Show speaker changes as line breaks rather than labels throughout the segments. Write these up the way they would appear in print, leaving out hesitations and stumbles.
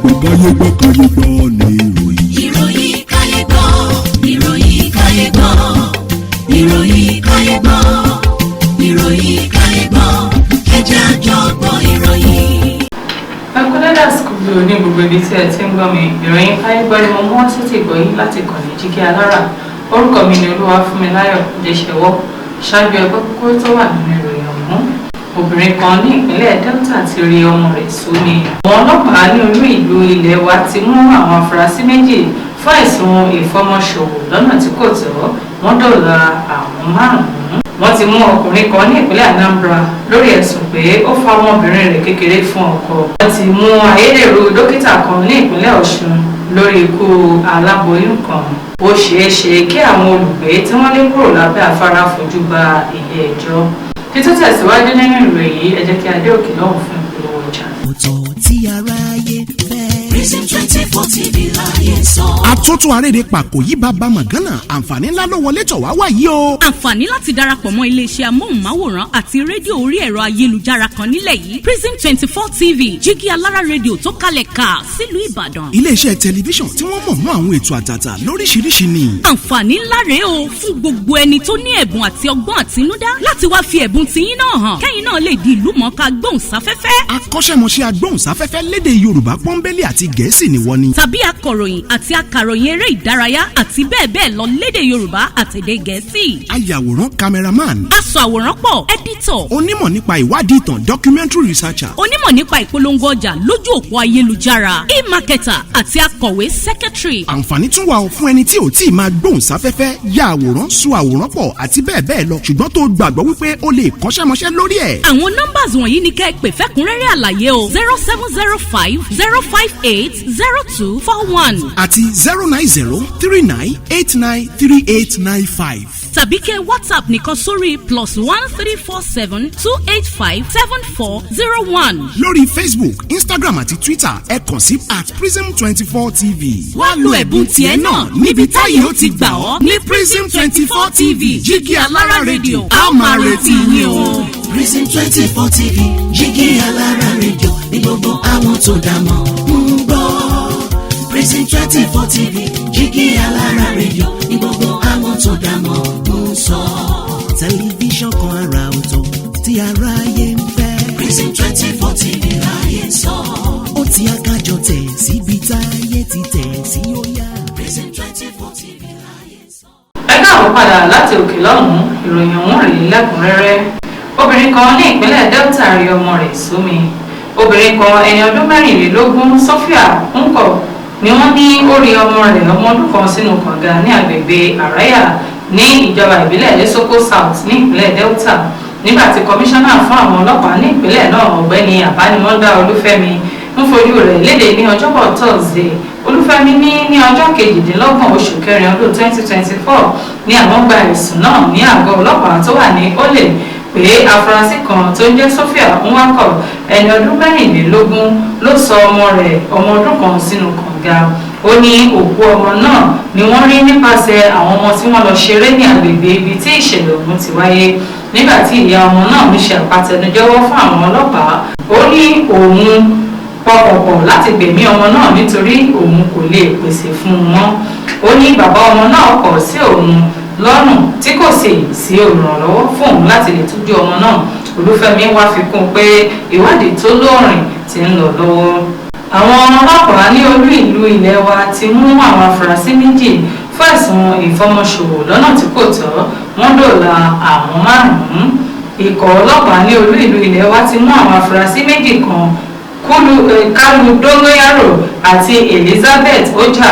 Gbọ́, káyé gbọ́, káyé gbọ́ ní ìròyìn.
Ìròyìn káyé gbọ́, ìròyìn káyé gbọ́, ìròyìn káyé gbọ́, ìròyìn káyé gbọ́, ẹ jẹ́ a jọ gbọ́ ìròyìn.
Ẹ kú dédé àsìkò yìí ní gbogbo ibi tí ẹ ti ń gbọ́ mi. Ìròyìn káyé gbọ́ ni mo mú wá sí ti ìgbọ́ yín láti kàn ní Jígí Alára. Orúkọ mi ni Olúwafúnmiláyọ̀ Jẹ́sẹ̀wọ́. Ṣáájú, ẹgbẹ́ kókó tó wà nínú ìròyìn ọ̀hún. Obìnrin kan ní ìpínlẹ̀ Delta ti rí ọmọ rẹ̀ sómi. Àwọn ọlọ́pàá ní olú ìlú ilé wa ti mú àwọn afurasí méjì fún ẹ̀sùn ìfọmọṣòwò lọ́nà tí kò tọ́. Wọ́n dóòlà àwọn márùn-ún. Wọ́n ti mú ọkùnrin kan ní ìpínlẹ̀ Anambra lórí ẹ̀sùn pé ó fa ọmọbìnrin rẹ̀ kékeré fún ọkọ. Wọ́n ti mú ayédèrú dókítà kan ní ìpínlẹ̀ Ọ̀ṣun lórí ikú aláboyún kan. Ó ṣeé ṣe kí àwọn olùgbé tí wọ́n lé kúrò lábẹ́ afárá fojú ba ilé ẹjọ́. Títún tẹ̀síwájú nínú ìròyìn yìí, ẹ jẹ́ kí a dé òkè lọ́hùn fún ìpolówó ọjà.
Ọ̀tọ̀ tí aráyé fẹ́.
Prism 24 TV láyé sọ.
Àtúntò arére pàkó yí bàbá mọ̀gánà, àǹfààní ńlá ló wọlé tọ̀ wá wáyé o.
Àǹfààní láti darapọ̀ mọ́ iléeṣẹ́ amóhùnmáwòrán àti rédíò orí ẹ̀rọ ayélujára kan nílẹ̀ yìí, Prism 24 TV, Jígí Alára Rédíò tó kalẹ̀ ká sílùú Ìbàdàn.
Iléeṣẹ́ tẹlifíṣàn tí wọ́n mọ̀ mọ́ àwọn ètò àtàtà lóríṣiríṣi ni.
Àǹfààní ńlá rèé o fún gbogbo ẹni tó ní ẹ̀bùn àti ọgbọ́n àtinúdá láti wá fi ẹ̀bùn tiyín náà hàn, kẹ́yìn náà lè di ìlú mọ̀ọ́ká gbóhùnsáfẹ́fẹ́.
Akọ́ṣẹ́mọṣẹ́ agbóhùnsáfẹ́fẹ́ lédè Yorùbá pọ́nbélé àti Gẹ̀ẹ́sì ni wọ́n ní.
Tàbí akọ̀ròyìn àti akàròyìn eré ìdárayá àti bẹ́ẹ̀ bẹ́ẹ̀ lọ lédè Yorùbá àtèdè Gẹ̀ẹ́sì.
Ayàwòrán, cameraman.
Aṣọ àwòrán pọ̀, editor.
Onímọ̀ nípa ìwádìí ìtàn, documentary researcher.
Onímọ̀ nípa ìpolongo ọjà lójú òpó ayélujára, e-marketer, àti akọ̀wé, secretary.
Àǹfààní tún wà ó fún ẹni tí ò tí ì máa gbóhùnsáfẹ́fẹ́, ya àwòrán, sọ àwòrán pọ̀ àti bẹ́ẹ̀ bẹ́ẹ̀ lọ, ṣùgbọ́n tó gbàgbọ́ wípé ó lè kọ́ṣẹ́mọṣẹ́ lórí ẹ̀.
Àwọn numbers wọ̀nyí ni kẹ́ ẹ pè fẹ́kúnrẹ́rẹ́ àlàyé o: 07050580241
àti 09039893895.
Tàbí kẹ́ WhatsApp nìkan sórí +13472857401.
Lórí Facebook, Instagram àti Twitter, ẹ kàn sí @prism24tv.
Wá lo ẹ̀bùn tiẹ̀ náà níbi táyé ó ti gbà ọ́ ní Prism 24 TV, Jígí Alára Rédíò. A ó máa retí yín o.
Prism 24 TV, Jígí Alára Rédíò ní gbogbo àwọn tó dá mọ̀ ń gbọ́. Prism 24 TV, Jígí Alára Rédíò ní gbogbo àwọn tó dá mọ̀ ń sọ. Tẹlifíṣàn kan àrà ọ̀tọ̀ tí aráyé ń fẹ́.
Prism 24 TV láyé sọ.
Ó ti akájọ tẹ̀ síbi táyé ti tẹ̀ sí ó yá.
Prism 24 TV láyé sọ.
Ẹ káàbọ̀ padà láti òkè lọ́hùn-ún. Ìròyìn ọ̀hún rèé lẹ́kùnrẹ́rẹ́. Obìnrin kan ní ìpínlẹ̀ Delta rí ọmọ rẹ̀ sómi. Obìnrin kan, ẹni ọdún 24, Sophia Nkọ, ni wọ́n ní ó rí ọmọ rẹ̀ ọmọ ọdún kan sínú kànga ní agbègbè Àráyà ní ìjọba ìbílẹ̀ Isoko South ní ìpínlẹ̀ Delta. Nígbà tí kọmíṣánná fún àwọn ọlọ́pàá ní ìpínlẹ̀ náà, Ọ̀gbẹ́ni Àbánimọ́dá Olúfẹ́mi, ń fojú rẹ̀ léde ní Ọjọ́bọ̀ Thursday, Olúfẹ́mi ní ọjọ́ 28 oṣù kẹrin ọdún 2024 ní àwọn gba ẹ̀sùn náà ní àgọ́ ọlọ́pàá tó wà ní Olè pé afurasí kan tó ń jẹ́ Sophia Nwakọ, ẹni ọdún 24, ló sọ ọmọ rẹ̀ ọmọ ọdún kan sínú kànga. Ó ní òkú ọmọ náà ni wọ́n rí nípasẹ̀ àwọn ọmọ tí wọ́n lọ ṣeré ní agbègbè ibi tí ìṣẹ̀lẹ̀ ọ̀hún ti wáyé. Nígbà tí ìyá ọmọ náà ń ṣe àpàtẹnujẹ́wọ́ fún àwọn ọlọ́pàá, ó ní òun pọkànpọ̀ láti gbẹ̀mí ọmọ náà nítorí òun kò lè pèsè fún un mọ́. Ó ní bàbá ọmọ náà kọ̀ sí òun lọ́rùn tí kò sì sí olùrànlọ́wọ́ fún òun láti lè tọ́jú ọmọ náà. Olúfẹ́mi wá fi kún un pé ìwádìí tó lóòrìn ti ń lọ lọ́wọ́. Àwọn ọlọ́pàá ní olú ìlú ilé wa ti mú àwọn afurasí méjì fún ẹ̀sùn ìfọmọṣòwò lọ́nà tí kò tọ́. Wọ́n dóòlà àwọn márùn-ún. Ikọ̀ ọlọ́pàá ní olú ìlú ilé wa ti mú àwọn afurasí méjì kan, Kúlù Kálù Dóngóyàrò àti Elizabeth Oja,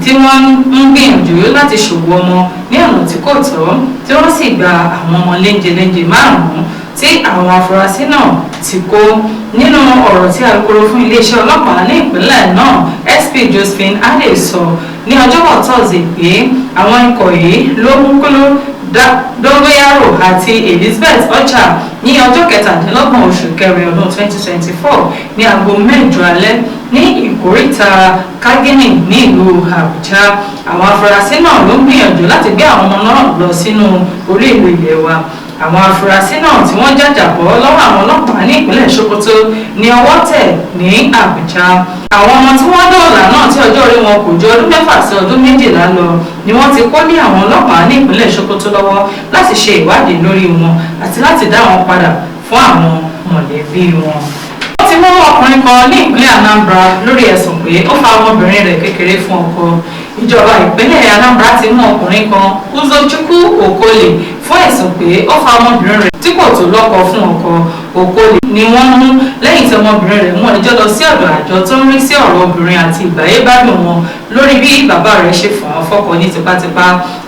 tí wọ́n ń gbìyànjú láti ṣòwò ọmọ ní ọ̀nà tí kò tọ́, tí wọ́n sì gba àwọn ọmọ léńjeléńje márùn-ún tí àwọn afurasí náà ti kó. Nínú ọ̀rọ̀ tí alukoro fún iléeṣẹ́ ọlọ́pàá ní ìpínlẹ̀ náà, SP Josephine Adeh, sọ ní Ọjọ́bọ̀ Thursday pé àwọn ikọ̀ yìí ló mú Kúlú Dóngóyàrò àti Elizabeth Ocha ní ọjọ́ 27 oṣù kẹrin ọdún 2024 ní aago 8 alẹ́ ní ìkóríta Kagini ní ìlú Àbújá. Àwọn afurasí náà ló ń gbìyànjú láti gbé àwọn ọmọ náà lọ sínú orí ìlú ilé wa. Àwọn afurasí náà tí wọ́n jàjàbọ́ lọ́wọ́ àwọn ọlọ́pàá ní ìpínlẹ̀ Sokoto ní ọwọ́ tẹ̀ ní Àbújá. Àwọn ọmọ tí wọ́n dóòlà náà tí ọjọ́ orí wọn kò ju ọdún 6 sí ọdún 12 lọ ni wọ́n ti kó ní àwọn ọlọ́pàá ní ìpínlẹ̀ Sokoto lọ́wọ́ láti ṣe ìwádìí lórí wọn àti láti dá wọn padà fún àwọn mọ̀lẹ́bí wọn. Wọ́n ti mú ọkùnrin kan ní ìpínlẹ̀ Anambra lórí ẹ̀sùn pé ó fa ọmọbìnrin rẹ̀ kékeré fún ọkọ. Ìjọba ìpínlẹ̀ Anambra ti mú ọkùnrin kan, Uzochukwu Okole, fún ẹ̀sùn pé ó fa ọmọbìnrin rẹ̀ tí kò tó lọ́kọ fún ọkọ. Okole ni wọ́n mú lẹ́yìn tí ọmọbìnrin rẹ̀ mú ẹjọ́ lọ sí ọ̀dọ̀ àjọ tó ń rí sí ọ̀rọ̀ obìnrin àti ìgbáyégbádùn wọn lórí bí bàbá rẹ̀ ṣe fà á fọ́kọ ní tipátipá.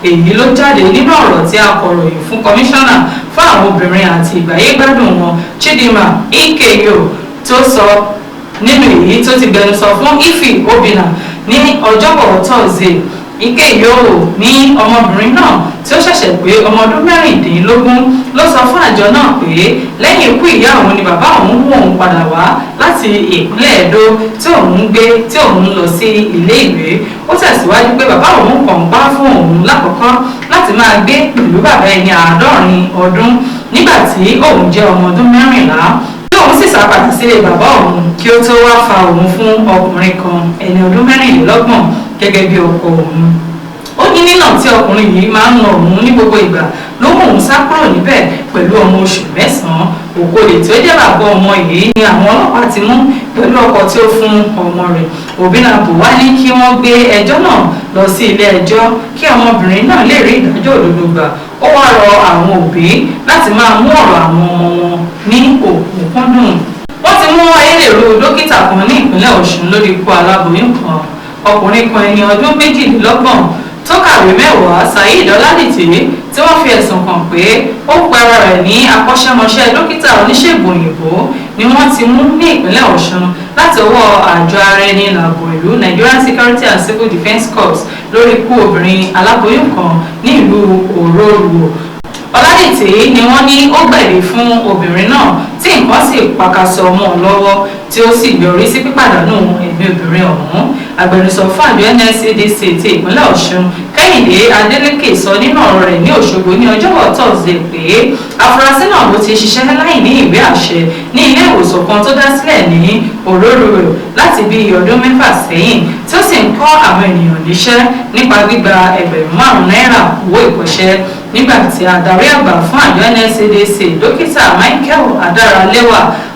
Èyí ló jáde nínú ọ̀rọ̀ tí akọ̀ròyìn fún kọmíṣánná fún àwọn obìnrin àti ìgbáyégbádùn wọn, Chidinma Ikeyo, tó sọ nínú èyí tó ti gbẹnusọ fún Ify Obinna ní Ọjọ́bọ̀ Tọ́sídẹ̀ẹ́. Ikeyo ní ọmọbìnrin náà tí ó ṣẹ̀ṣẹ̀ pé ọmọ ọdún 16 ló sọ fún àjọ náà pé lẹ́yìn ikú ìyá òun ni bàbá òun mú òun padà wá láti ìpínlẹ̀ Ẹdó tí òun ń gbé tí òun ń lọ sí ilé ìwé. Ó tẹ̀síwájú pé bàbá òun kàn ń bá fún òun lákọ̀ọ́kọ́ láti máa gbé pẹ̀lú bàbá ẹni 70 ọdún nígbà tí òun jẹ́ ọmọ ọdún 14, tí òun sì sá padà sílé bàbá òun kí ó tó wá fa òun fún ọkùnrin kan ẹni ọdún 24 gẹ́gẹ́ bí ọkọ òun. Ó ní nínà tí ọkùnrin yìí máa ń nà òun ní gbogbo ìgbà ló mú òun sá kúrò níbẹ̀ pẹ̀lú ọmọ oṣù 9. Okole tí ó jẹ́ bàbá ọmọ yìí ni àwọn ọlọ́pàá ti mú pẹ̀lú ọkọ tí ó fún ọmọ rẹ̀. Obinna wá ní kí wọ́n gbé ẹjọ́ náà lọ sí ilé ẹjọ́ kí ọmọbìnrin náà lè rí ìdájọ́ òdodo gbà. Ó wá rọ àwọn òbí láti máa mú ọ̀rọ̀ àwọn ọmọ wọn ní òkúnkúndùn. Wọ́n ti mú ayédèrú dókítà kan ní ìpínlẹ̀ Ọ̀ṣun lórí ikú aláboyún kan. Ọkùnrin kan ẹni ọdún 22 tó kàwé 10, Saheed Ọládìtì, tí wọ́n fi ẹ̀sùn kàn pé ó pe ara rẹ̀ ní akọ́ṣẹ́mọṣẹ́ dókítà oníṣègùn òyìnbó ni wọ́n ti mú ní ìpínlẹ̀ Ọ̀ṣun láti ọwọ́ àjọ ara ẹni làbò ìlú Nigerian Security and Civil Defence Corps lórí ikú obìnrin aláboyún kan ní ìlú Òrórùwò. Ọládìtì ni wọ́n ní ó gbẹ̀bí fún obìnrin náà tí nǹkan sì pàkàṣọ mọ́ ọ lọ́wọ́ tí ó sì yọrí sí pípàdánù ẹ̀mí obìnrin ọ̀hún. Agbẹnusọ fún àjọ NSCDC ti ìpínlẹ̀ Ọ̀ṣun, Kẹ́hìndé Adélékè, sọ nínú ọ̀rọ̀ rẹ̀ ní Òṣogbo ní Ọjọ́bọ̀ Tọ́sídẹ̀ẹ́ pé afurasí náà ló ti ṣiṣẹ́ láì ní ìwé àṣẹ ní ilé ìwòsàn kan tó dá sílẹ̀ ní Òróròrò láti bí ọdún 6 sẹ́yìn, tí ó sì ń kọ́ àwọn ènìyàn níṣẹ́ nípa gbígba 5,000 náírà owó ìkọ́ṣẹ́. Nígbà tí adarí àgbà fún àjọ NSCDC, dókítà Michael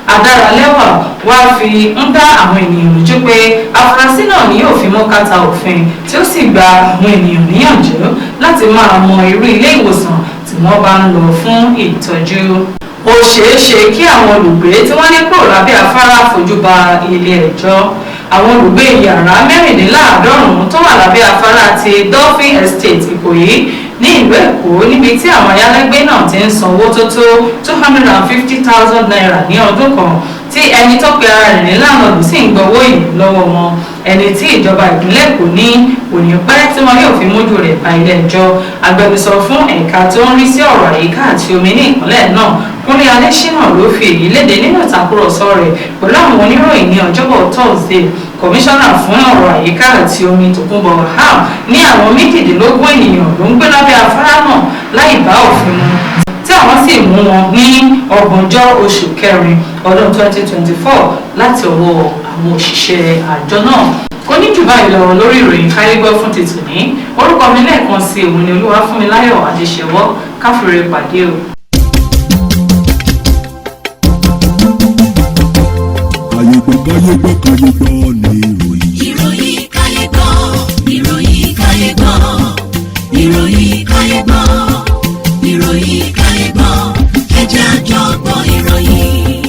Adaralẹ́wà, wá fi ń dá àwọn ènìyàn lójú pé afurasí náà ni yóò fi mú kàtà òfin, tí ó sì gba àwọn ènìyàn níyànjú láti máa mọ irú ilé ìwòsàn tí wọ́n bá ń lọ fún ìtọ́jú. Ó ṣeé ṣe kí àwọn olùgbé tí wọ́n ní kúrò lábẹ́ afárá fojú ba ilé ẹjọ́. Àwọn olùgbé yàrá 94 tó wà lábẹ́ afárá ti Dolphin Estate, Ìkòyí ní ìlú Èkó, níbi tí àwọn ayálégbé náà ti ń san owó tó tó 250,000 naira ní ọdún kan, tí ẹni tó pe ara rẹ̀ ní landlord sì ń gbowó yìí lọ́wọ́ wọn, ẹni tí ìjọba ìpínlẹ̀ Èkó ní òní pẹ́ tí wọn yóò fi mójú rẹ̀ ba ilé ẹjọ́. Agbẹnusọ fún ẹ̀ka tó ń rí sí ọ̀rọ̀ àyíká àti omi ní ìpínlẹ̀ náà, Kúnlé Adésínà, ló fi èyí léde nínú ìtàkùrọ̀sọ rẹ̀ pẹ̀lú àwọn oníròyìn ní Ọjọ́bọ̀ Thursday. Kọmíṣánná fún ọ̀rọ̀ àyíká àti omi, Tòkunbọ̀ Wahab, ní àwọn 18 ènìyàn ló ń gbé lábẹ́ afárá náà láì bá òfin mu, tí àwọn sì mú wọn ní 30 oṣù kẹrin ọdún 2024 láti ọwọ́ àwọn òṣìṣẹ́ àjọ náà. Kò ní jù báyìí lọ lórí ìròyìn káyégbọ́ fún ti tòní. Orúkọ mi lẹ́ẹ̀kan sí òun ni Olúwafúnmiláyọ̀ Adéṣẹwọ́. Káfíńrè pàdé o.
Káyégbọ́, káyégbọ́, káyégbọ́ ní ìròyìn.
Ìròyìn káyé gbọ́, ìròyìn káyé gbọ́, ìròyìn.